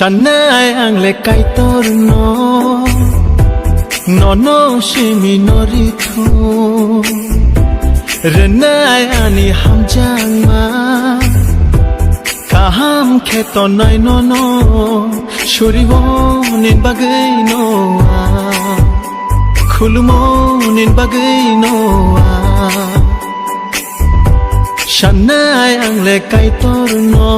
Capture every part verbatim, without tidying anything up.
Sanai ang le Kaitor no, nono simi no rithu. Renai ani hamjangma, kaham khe tonai nono, suribo nin bagwi no a, khulumo nin bagwi no a. Sanai ang le Kaitor no.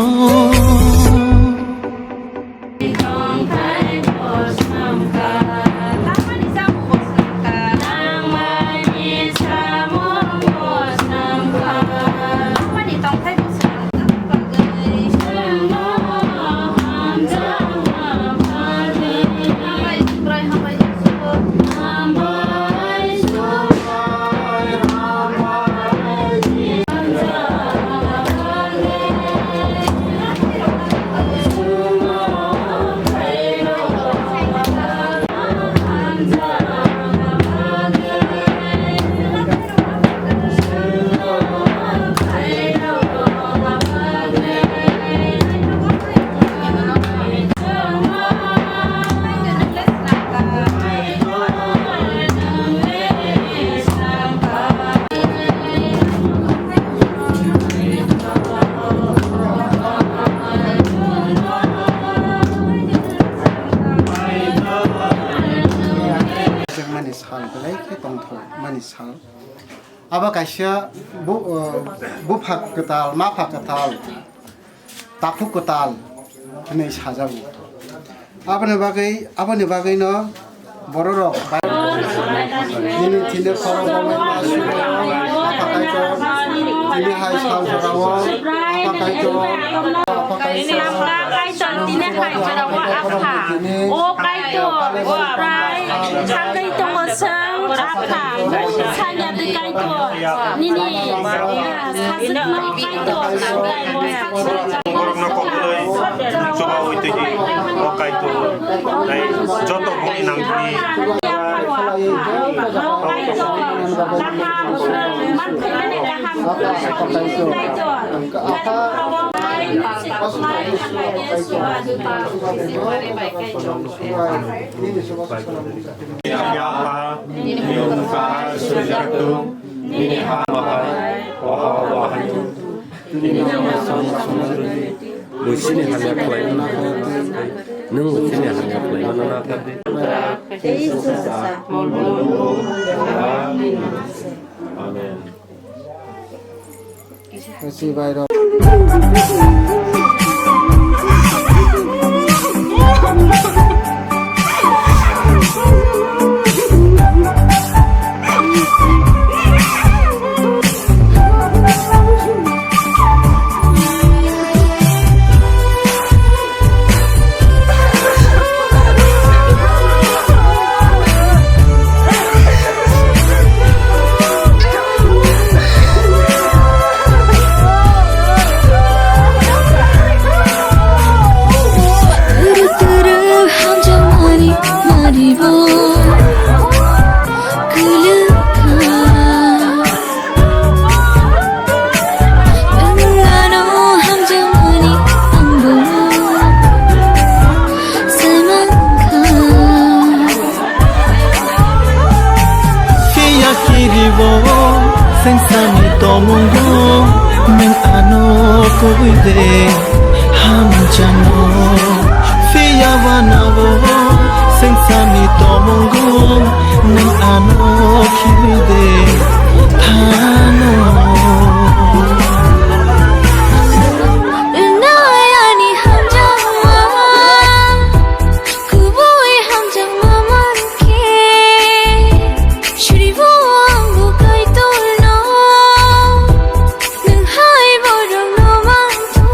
Mani sal belai khe tongthok mani sal. Abo kaisa bu-, uh, bupha kwtal, mapha kwtal, takhuk kwtal hinwi sajago. Aboni bagwi, aboni bagwino bororok bai-, nini thini khorok rok bai ma sugo, Apha Kaitor, tini hai sal jorao, Apha Kaitor, Apha Kaitor. Kaitor, tini hai jorao Apha. O Kaitor, o Apha. Sakwi tongo chwng Apha. Sanya twi Kaitor. Nini, ah, sajwkno Kaitor. Borokno kobolwi chubaui twi di, o Kaitor. Tei joto boni nangkukni. O Kaitor. Kaham, man khaimani kaham. Kaitor. Buisini hamya khlaimano, nwng buisini hamya khlaimano nakardi. Amen. Turu turu hamjakmani maribo kwlwngkha. Nwng ano hamjakmani angbo saimankha. Phiya kiribo sengsani tomungo, nwng ano kubui de hamjakno. Phiya wanabo sengsani tomungo, nwng ano khibui de thano. Nai ani hamjakma, kubui hamjakma mankhe, suribo angbo Kaitorno, nwng hai borokno mantho.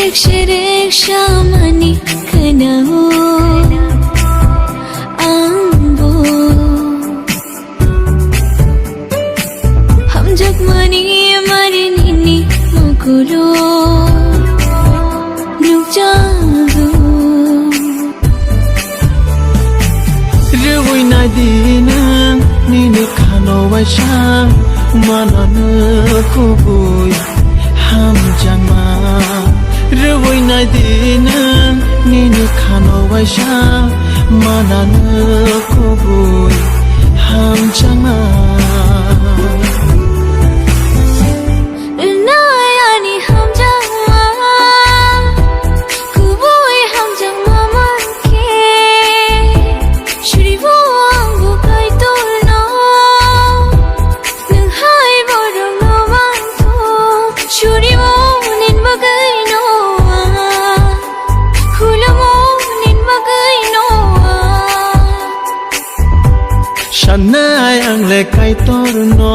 Riksa riksa mani khwnao angbo. Hamjakmani mari nini mukulo nukjago. Rwui naidi nwng nini khano waisa manano kubui hamjakma. Rwui naidi nwng nini khano waisa manano kubui hamjakma. Rwnai ani hamjakma, kubui hamjakma mankhe, suribo angbo Kaitorno. Nwng hai borokno mantho, suribo nini bagwino ang, khulumo nini bagwino ang. Sanai ang le Kaitorno.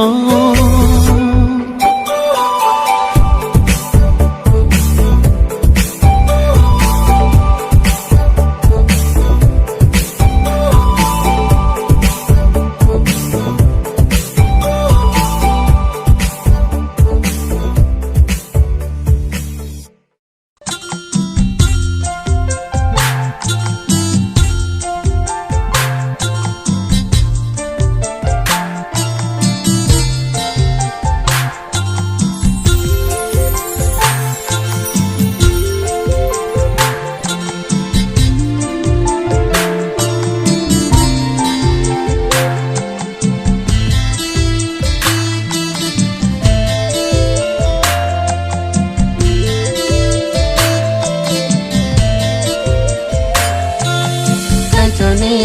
Kaitorni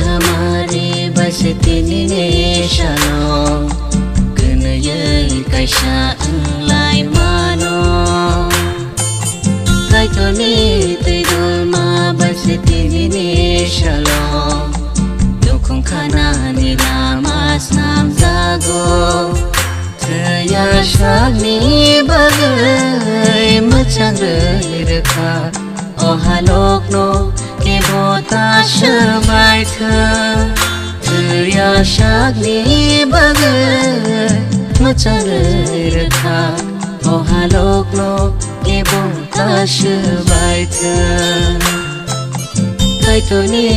hamari bai se tinini salo kwnwi kaisa wnglai mano. Kaitorni twi dolma bai se tinini salo nukhung khanani lama snamjago. Thwiya sakni bagwi mwchang rwi rwkha, o halokno kebo ta swbai thwng. Thwiya sakni bagwi mwchang rwi rwkha, o halokno kebo ta swbai thwng. Kaitorni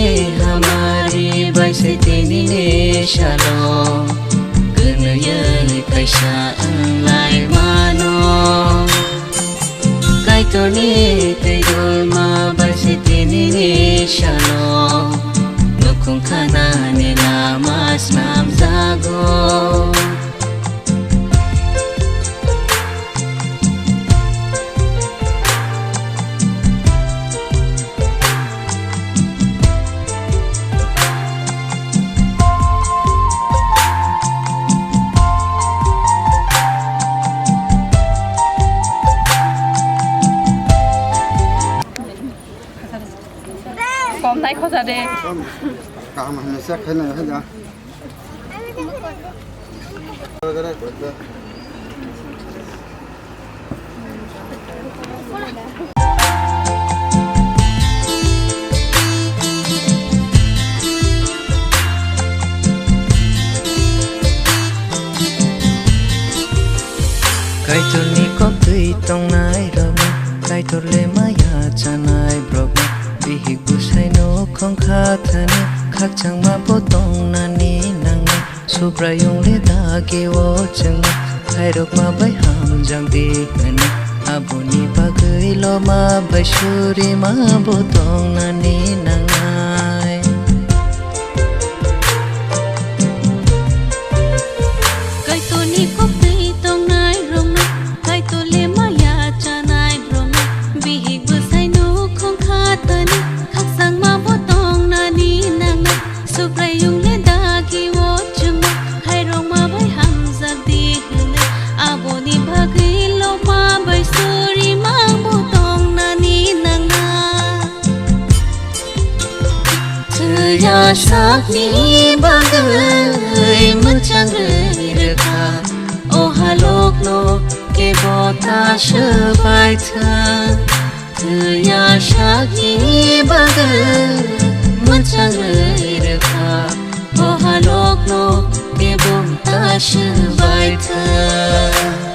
hamari bai se tinini salo kwnwi kaisa wnglai mano. Kaitorni twi dolma bai se tinini salo nukhung khanani lama snamjago. Kom nai khoja de. Kaham hamya se khaina ya. Kaitorni koktwi tongnai rokno, Kaitor le maya chanai borokno, bihik bwsai nukhung kha thani, khakchangma bo tongnani nangnai. Subraiyung le dagi o chwngno khairokma bai hamjak di hwnwi, aboni bagwi loma bai surima bo tongnani nangnai. Kaitorni koktwi tongnai rokno, Kaitor le maya chanai rokno, bihik bwsai nukhung kha thani, khakchangma bo tongnani nangnai. Subraiyung le dagi o chwngno, khairokma bai hamjak di hwnwi, aboni bagwi loma bai surima bo tongnani nangnai. Thwiya sakni bagwi mwchang rwi rwkha, o halokno kebo ta swbai thwng. Thwiya sakni bagwi mwchangwi rwkha, o halokno kebo ta swbai thwng.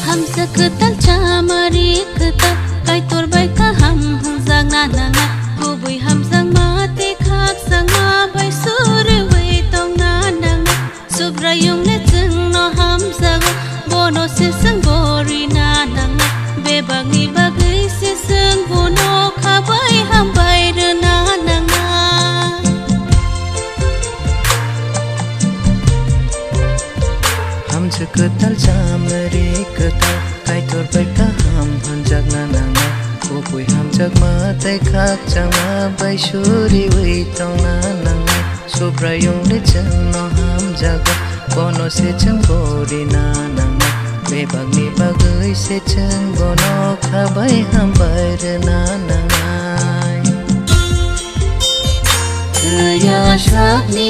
Hamsa kwtal chamari kwtal, Kaitor bai kaham hwnjakna nangnai. Kubui hamjakma tei khakchangma bai suriui tongna nangnai. Subraiyungni chwngno hamjago, bono se chwng borina nangnai. Bebakni bagwi se chwng bono khabai hambai rwna nangnai. Hamjak kwtal, chamari kwtal, Kaitor bai kaham hwnjakna nangnai. Kubui hamjakma tei khakchangma bai suriui tongna nangnai. Subraiyungni chwngno hamjago, bono se chwng borina nangnai. Bebakni bagwi se chwng bono khabai hambai rwna nangnai. Thwiya sakni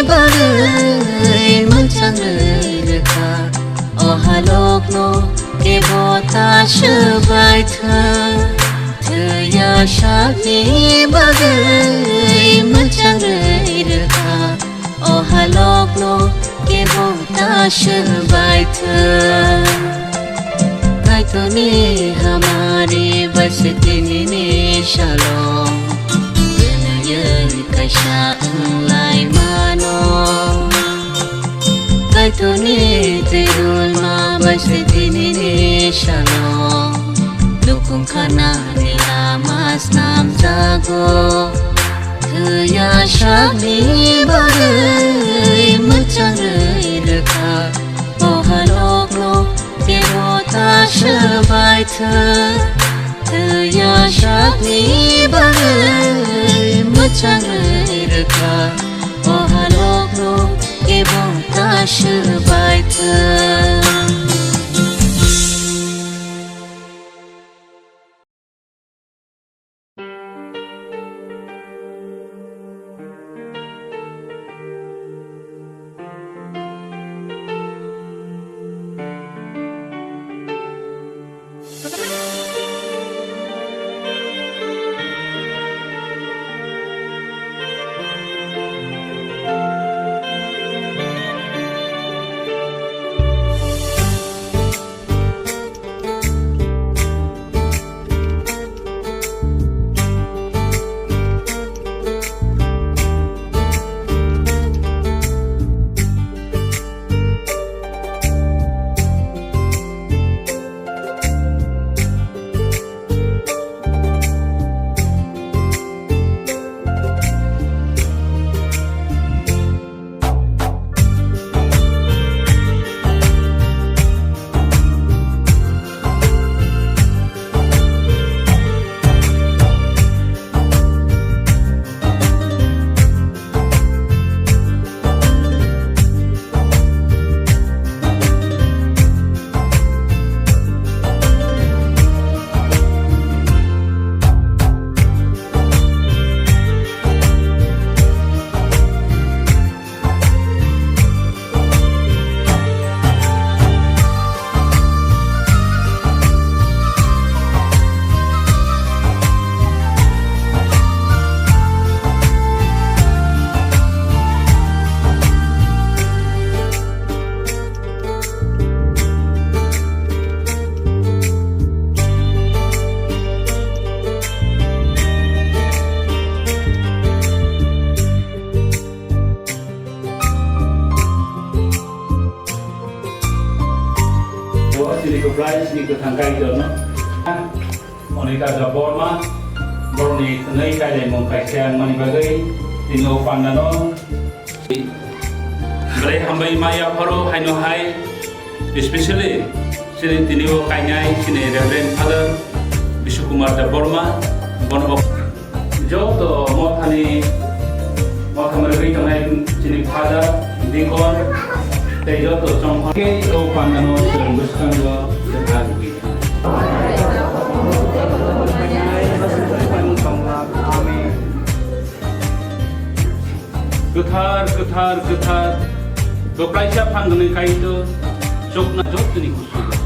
bagwi mwchangwi rwkha, o halokno kebo ta swbai thwng. Thwiya sakni bagwi mwchangwi rwkha, o halokno kebo ta swbai thwng. Kaitorni hamari bai se tinini salo, bwlaiwi kaisa wnglai mano. Kaitorni twi rwma bai se tinini salo, dukung khanani lama snamjago. Thwiya sakni bagwi mwchangwi rwkha, o halokno kebo ta swbai thwng. Thwiya sakni bagwi mwchangwi rwkha, o halokno kebo ta swbai thwng. Bo chini kwplai, chini kwthang Kaitorno. Monika Debbarma, borokni thwnwi kailaimung kaisa wngmani bagwi tini o pandano belai hambai ma yapharo haino hai, especially Chini tini o kainai chini Reverend Father Bishu Kumar Debbarma, bono joto mothani, motha mwrwgwi tongnai chini Father, Deacon, tei joto chongkhor khe o pandano chwng bwskango kwthar wngwi thang. Kwthar, kwthar, kwthar, kwplaisa phangnwi Kaitor, chukna jotoni kusugo.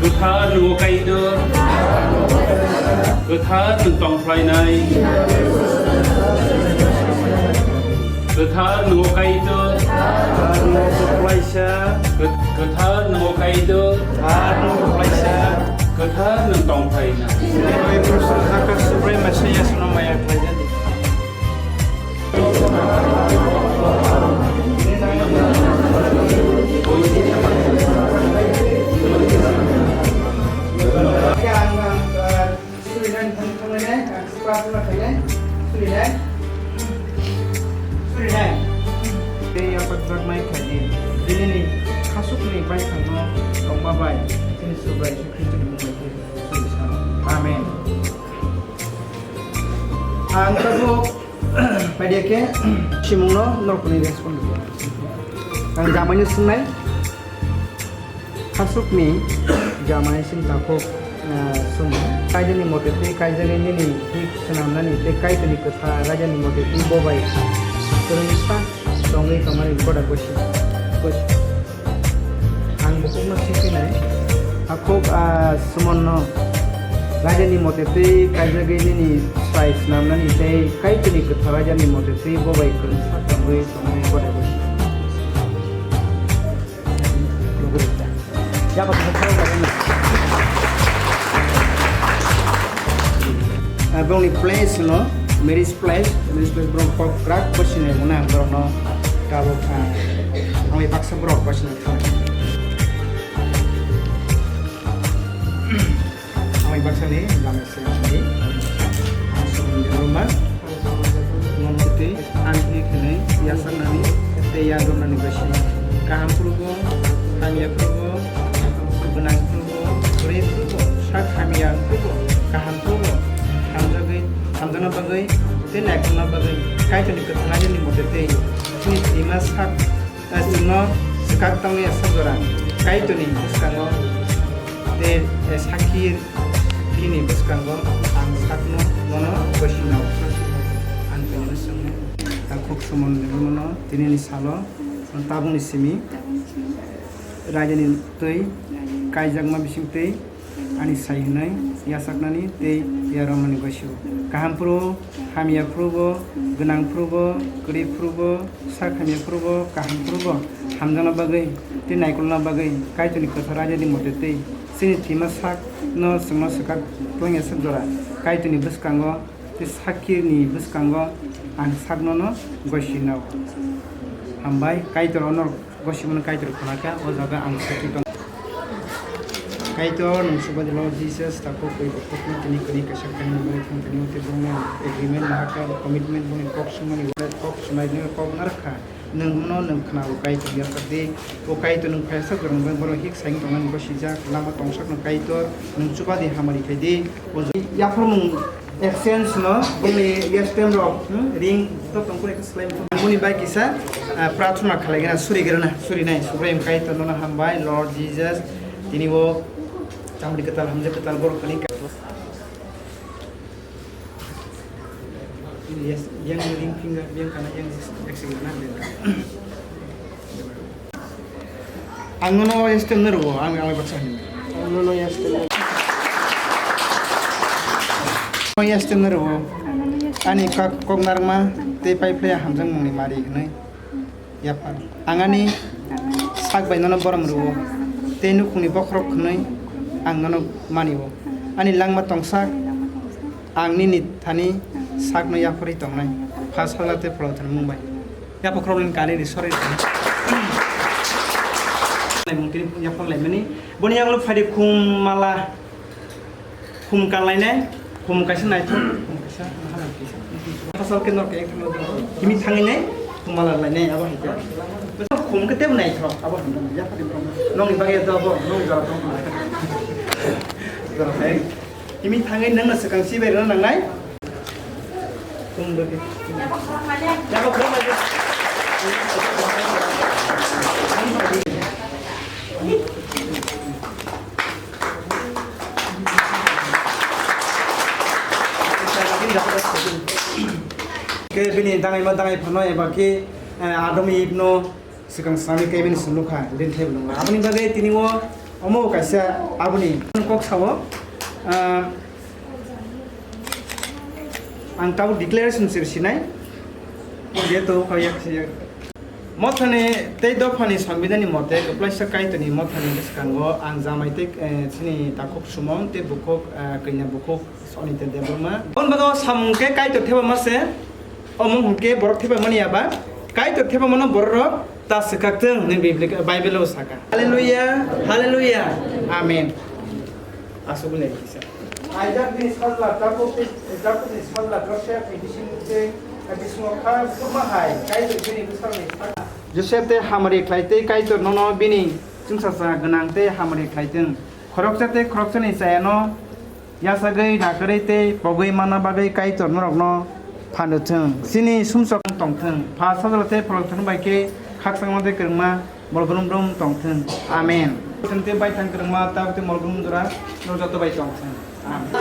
Kwthar nungo Kaitor, kwthar nwng tongphlainai. Kwthar nungo Kaitor, kwth-, kwthar nungo Kaitor, kwthar nwng tongphlainai. Tei yapajak nai khaidi, dinini khasukni baithangno tongma bai chini Subrai Jisu Khristoni mung bai khe suri sano. Amen. Ang tabuk paidiya khe simungno norokni respond rwdi. Ang jamaino swngnai. Khasukni jamai sing takhuk, ah, sung. Kaijani mote twi kaijagwi nini hik swnamnani tei Kaitorni kwthar raidani mote twi bo bai kwrwngsa tongwi tongmani koda gosi. Gosi. Ang bukhukno sikhinai. Takhuk, ah, Sumonno raidani mote twi kaijagwi nini swrai swnamnani tei Kaitorni kwthar raidani mote twi bo bai kwrwngsa tongwi tongmani koda gosi. Ah, borokni place no, marriage place, marriage place borok kok krak bosini muna borok no tabuk, ah, ang baksa borok bosini thang. Ang baksa ni lama se ang ni. Ang sumung di rumah. Ngomtwi, ang hi khenai, yasaknani, tei yadornani bai se. Kaham phuru bo, hamya phuru bo, gwnang phuru bo, kwrwi phuru bo, sak hamya phuru bo, kaham phuru bo, hamjagwi, hamjakna bagwi, tei naikolna bagwi, Kaitorni kwthar raidani mote tei, chini twima sak, eh, chwngno swkak tangwi aswk jora, Kaitorni bwskango, tei, eh, sakhi, Bini bwskango ang sakno bono gosinao ang tongmani swngo. Takhuk Sumon ni bono tinini salo tabukni simi raidani twi kaijakma bising twi ani sai hwnwi yasaknani tei yarwknani gosio. Kaham phuru, hamya phuru bo, gwnang phuru bo, kwrwi phuru bo, sak hamya phuru bo, kaham phuru bo, hamjakna bagwi tei naikolna bagwi Kaitorni kwthar raidani mote twi Chini thwima sakno chwngno swkak twlangya sak jora. Kaitorni bwskango tei sakirni bwskango ang sakno no gosinao. Hambai, Kaitor ono gosimano Kaitor khwnakha, o jaga ang sakhi tong. Kaitor, nwng subadi Lord Jesus, takhuk tei bukhukno tini kwrwi kaisa kainwi bagwi thang tini, o tei bongni agreement, mahakal, commitment, bongni kok swngmani, kok swmai, kok narwkha. Nwng bono nwng khna o Kaitor yasakdi. O Kaitor nwng phaisa kwrwng bai borok hik saing tongnani gosijak, lama tongsakno Kaitor nwng chubadi hamari khaidi. O yaphurmung exchange no bongni guest tem rok, hmm, ring to tongkore khe slai mung. Boni bai kisa, ah, prarthana khalai gana, suri gana, suri nai, Subraiyung Kaitor nono hambai, Lord Jesus, tini o tamni kwtal hamjak kwtal borok kwrwi. Yes, yang ring finger, yang kana, yang accident na, yang kana. Ang nono yes tem na rwo, ang, ang baksa hin. Ang nono yes tem na. Yes tem na rwo. Ani kok, kok narma, te pai pai hamjang mungni mari hinai. Yaphar. Ang ani sak bai nono borom rwo. Tei nukhungni bokhorok khwnwi ang nono mani o. Ani langma tongsak, ang nini thani sakno yapharwi tongnai. Pha sala tei pholotoni mung bai. Yapha khoroknwi kani ni sori. Naimung tini yaphar laimani. Boni yanglo phaidi khum mala. Khum kanlainai, khum kaisa naithok, khum kaisa nahalai kaisa. Phasal khe norok ekdom kimi thanginai, Khumala lainai abo hai khe. Khum khe tebo naithok abo hai khe. Yapha de bro. Nongni bagwi to abo nong jora tong. Jora hai. Imi thangwi nangno swkang sibai rwna nangnai. Khum bagwi. Yapha khum bagwi. Khe bini dangwi ma dangwi phano eba khe, eh, Adam Eve no swkang swnamwi khe bini swnamwi kha, rin thai bo nungla. Aboni bagwi tini o omo kaisa aboni kok sao, ah, ang tabuk declaration se sinai. Jeto kha yak se yak. Mothani tei dophani sambidani mote kwplaisa Kaitorni mothani bwskango ang jamai tei, eh, chini takhuk Sumon tei bukhuk, eh, kanya bukhuk Sonita Debbarma. Hwnbago samung khe Kaitor thebama se, omung hwnkhe borok thebamani aba Kaitor thebamano bororok ta swkak thung hwnwi Bibli-, Bible-o saka. Hallelujah, hallelujah, amen. Aswk wngwi lai kisa. Isaac ni sajla Jakob tei, Jakob ni sajla Joseph ni bising tei, bisingo kha khurma hai Kaitor bini bwsarokni saka. Joseph tei hamari khlai tei Kaitor nono bini chwngsacha gwnang tei hamari khlai thung. Khoroksa tei khoroksani chayano yachagwi nakarwi tei pogwi manna bagwi Kaitor norokno phanrw thung. Chini sumsok tong thung. Pha sajla tei pholok thani bai khe khakchangma tei kwrwngma mol brum brum tong thung. Amen. Thung tei baithang kwrwngma tabuk tei mol brum jora norok joto bai tong thung. Amen.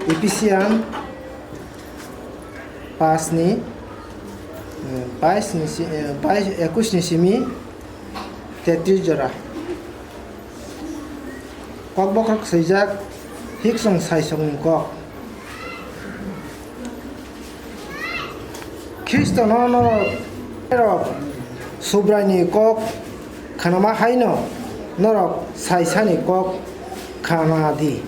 Ephesian paanch ni, eh, bais ni si-, eh, bais, ekush ni simi tetris jora. Kok bokhorok swijak, hiksong saisokni kok. Khristono norok, norok Subraini kok khnama haino norok saisani kok khna di.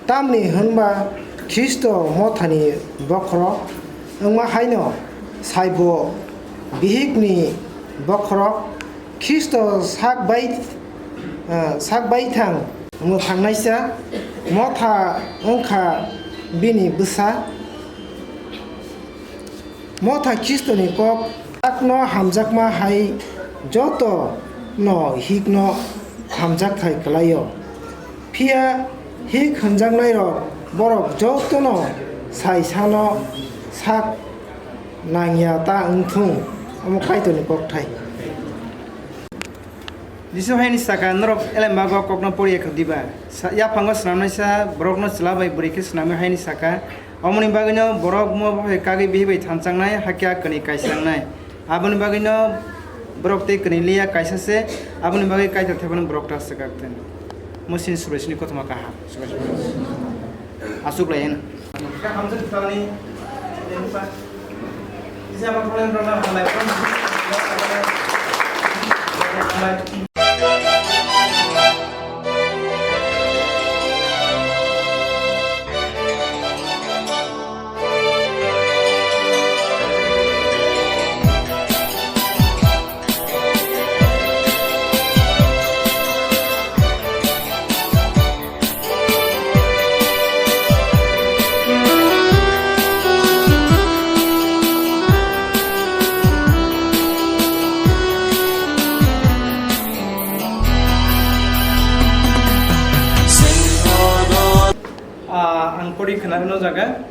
Tamni hwnba Khristo mothani bokhorok wngma haino saibo bihikni bokhorok Khristo sak bai, eh, sak baithang mwthangnaisa motha wngkha bini bwsa. Motha Khristoni kok sakno hamjakma hai joto no hikno hamjakthai kwlaio. Phiya hik hwnjaknairok borok jotono sai sano sak nangya ta wngthung, omo Kaitorni kokthai. Jisu haini saka, "Norok elembago kokno poriya kha diba? Sa-, yaphango snamnaisa borokno chwla bai bwrwi khe snamwi haini saka, omoni bagwino borok mo bohai kagwi bihi bai thanchaknai, hakhe a kwnwi kaisa wngnai." Aboni bagwino borok tei kwnwi liya kaisa se, aboni bagwi Kaitor thepano borok ta swkak thung. Musini Subraisini kothoma kaham. Aswk lai hwn. Khwnarwno jaga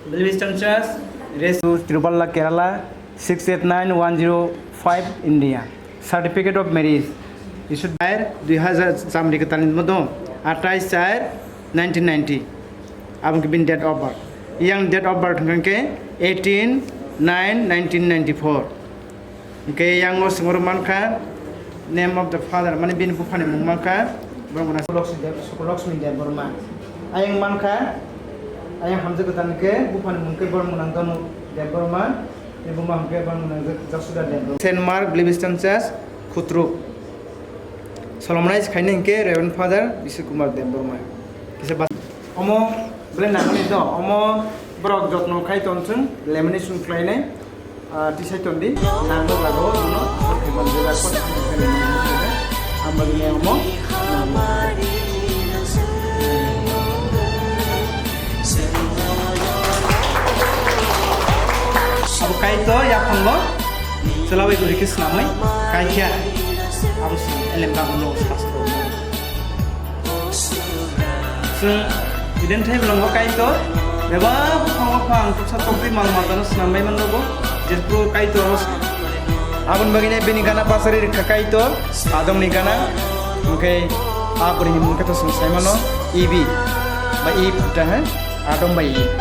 Believers Church, Res-, Tirupalla, Kerala, six eight nine one zero five, India. Certificate of marriage issued by dui hazar chamri kwtalni modo, atais char nineteen ninety. Aboni bini date of birth. Yang date of birth hwnkhe eighteen nine nineteen ninety-four. Hwnkhe yang o swngo mankha, name of the father, mane bini buphani mung mankha, borok mung Sukulokshmi Deb-, Sukulokshmi Debbarma. Ayang mankha, ayang hamjak kwtal hwnkhe buphani mung khe borok mung Donu Debbarma, bini buma hwnkhe borok mung Josuda Debbarma. Saint Mark Believers Church, Khutruk. Solomonize khainai hwnkhe Reverend Father Bishnu Kumar Debbarma. Kisa ba-, omo belai nangmani do, omo borok jotno khai tonswng, lamination khlainai. Ah, tisai tondi, nangno jago, no, khaiman jaga, kot khaiman jaga, ang bagwi omo, abo Kaitor yaphango, chwla bai guri khe swnamwi, kaikha, abo swnam, elem bagwi no, sastro no. Chwng bidin thai bolongo Kaitor, bebak buphango pha ang tuksa tokti mal matano swnam bai manrogo, jephru Kaitor abo s-, aboni bagwi nai bini gana pasari rwkha Kaitor, adongni gana, hwnkhe a bwrwini mung khe to chwng sai mano, Ibi, ba Eve ta, he? Adong bai Eve.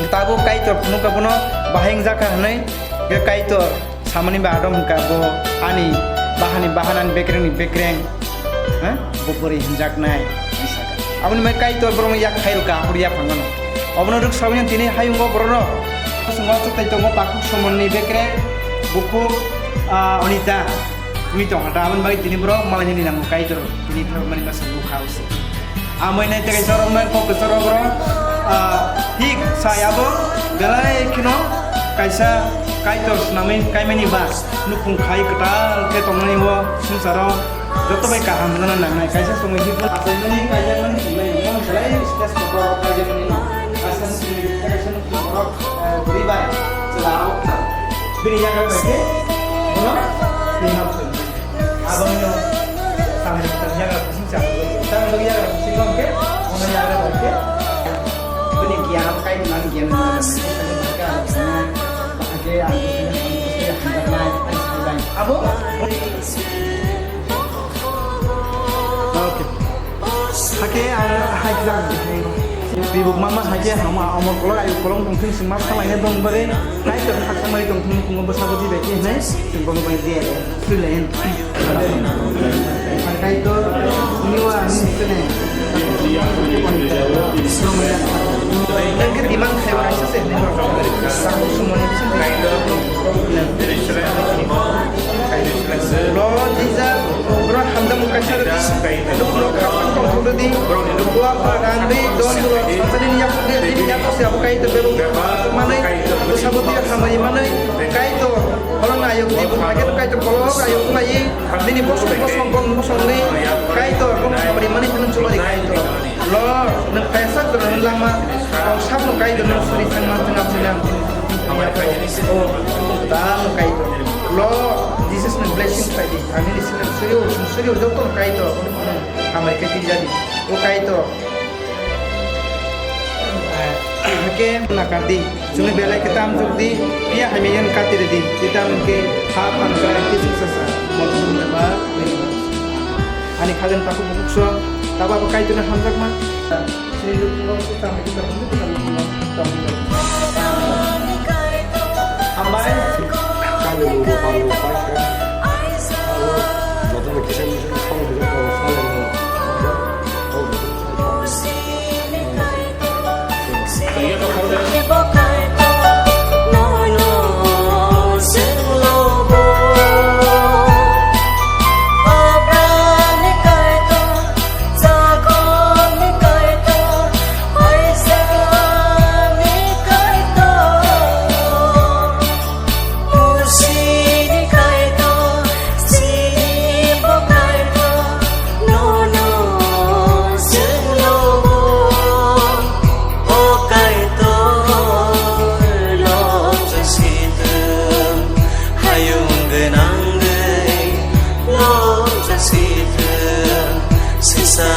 Tabuk Kaitor phunukha bono bahai wngjakha hwnwi, hwnkhe Kaitor Samani ba adom hwnkha bo ani bahani bahanani bekrengni bekreng, ha? Bo bwrwi hwnjaknai, hwnwi sakha. Aboni mai Kaitor borokno yak khairokha, aphuru yaphangmano. Obono rwksawino tini hayungo bororok. Chwng o chwtai tongo takhuk Sumonni bekreng, bukhuk, ah, Onita. Twi tongkha ta, aboni bagwi tini borok malainani nango Kaitor, tini thangmani masa nukha. Amoi nai tei kaisa rok nai kok kwcharo borok, ah, thik sai abo belai kheno kaisa Kaitor swnamwi kaimani ba nukhung khai kwtal khe tongnani o swngcharo joto bai kaham hwnna nangnai. Kaisa chwngwi hikmani achaimani kaijakmani hinmai nungmano belai stage kotor kaijakmani no kaisa nukhung kaisa nukhung borok, eh, bwrwi bai chwla rok bini yagra bai khe bono twi hap. Abono samani kwtal yagra kusing chakugwi. Tamni bagwi yagra kusing hwnkhe, ono yagra bai khe, bini giyan abo kaimani giyan wngmani bagwi, sani bagwi abo sanai, bahai khe ang kusini, ang kusini hamjaknai, ang sanai. Abo Okay. Hakhe ang haijak. Bibuk mama hakhe hama amor kolok ayuk kolong tongthung singma salaina dong bare. Kaitor haksamai tongthung kungo bwsabo di bai khe hinai. Sing bono bai di ere. Sulain. Kaitor niwa ni sene. Nang ke dimang khai ora sese. Sabu sumoni sese. Lord Jesus, bro hamdam kaisa rwdi, nukno khapang tongthok rwdi, bua bra randwi don bro, sansani ni yapuk de, ni yapuk se abo Kaitor bebak manai, bwsabo dia hamai manai, Kaitor, holong ayok di bung hake Kaitor kolok ayok nai, nini bosong bosong bong bosong ni, Kaitor, bong hamari manai thang chulai Kaitor. Lord, nwng kaisa kwrwngni lama, kok sakno Kaitor nwng suri thangma thangma sinang. O, ta no Kaitor. Lord, Jesus nwng blessing khlai di. Ani ni sinang suri o, sung suri o, joto no Kaitor. Hamai khe twijadi. O Kaitor. Hake nakar di. Chwngni belai khe tam juk di, phiya hamya yan kati rw di, tei tamoni khe ha phan krai khe chwng sasa, mol sumya ba ani khajan takhuk bukhuk song, tabo abo Kaitorni hamjakma. Chini lukung rok se tamo khe tamo khe tamo khe tamo khe. Hambai. Kaitorni buphang rok pai khe. Jotono kisa misa song rok song rok. Musini Kaitor, sini bo Kaitor, nono senglobo. O Kaitor, lobja sithwng, hayung gwnangwi lobja sithwng, sisa